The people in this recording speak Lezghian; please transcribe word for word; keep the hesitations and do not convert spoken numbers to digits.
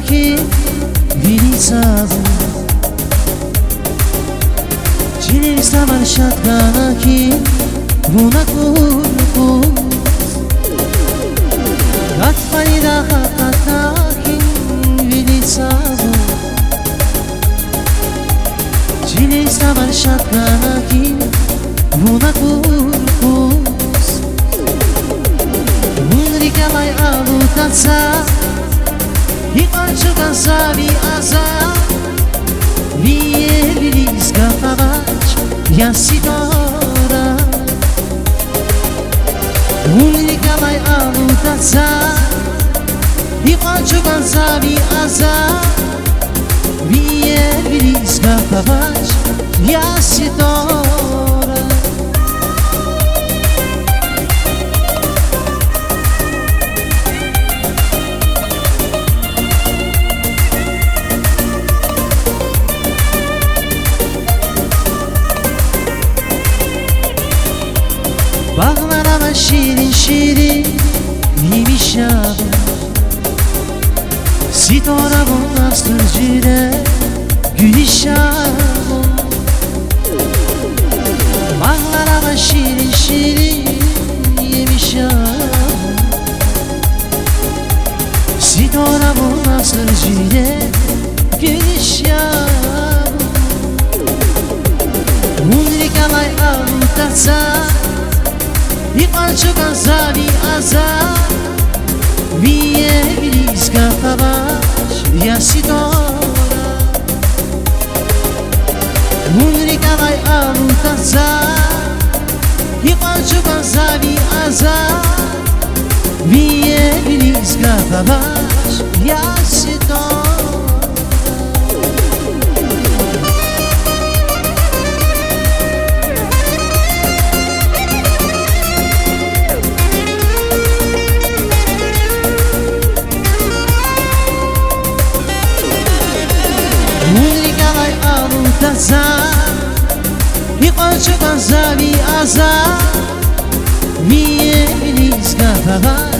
хьи, вилиз ава. Чилин са ман шад хьана хьи, вун акур куз. Гатфарида акъатна хьи, вилиз ава. Чилин са ман шад хьана хьи, вун акур куз. Вун рикӀелай алудатза, икьван чӀугваз за ви аза, ви ервилиз гаф авач, я Ситора. Вун рикӀелай алудатза, икьван чӀугваз за ви аза, ви ервилиз гаф авач, я Ситора. Багълар ава ширин-ширин, емиш ава. Ситора, вун астур жуьре гуьлуьш ава. Багълар ава ширин-ширин, емиш ава. Ситора, вун астур жуьре гуьлуьш ава. Вун рикӀелай алудатза, икьван чӀугваз за ви аза, ви ервилиз гаф авач, я Ситора. Вун рикӀелай алудатза, икьван чӀугваз за ви аза, ви ервилиз гаф авач, я Ситора. Вун рикӀелай алудатза, икьван чӀугваз за ви аза, ви ервилиз гаф авач,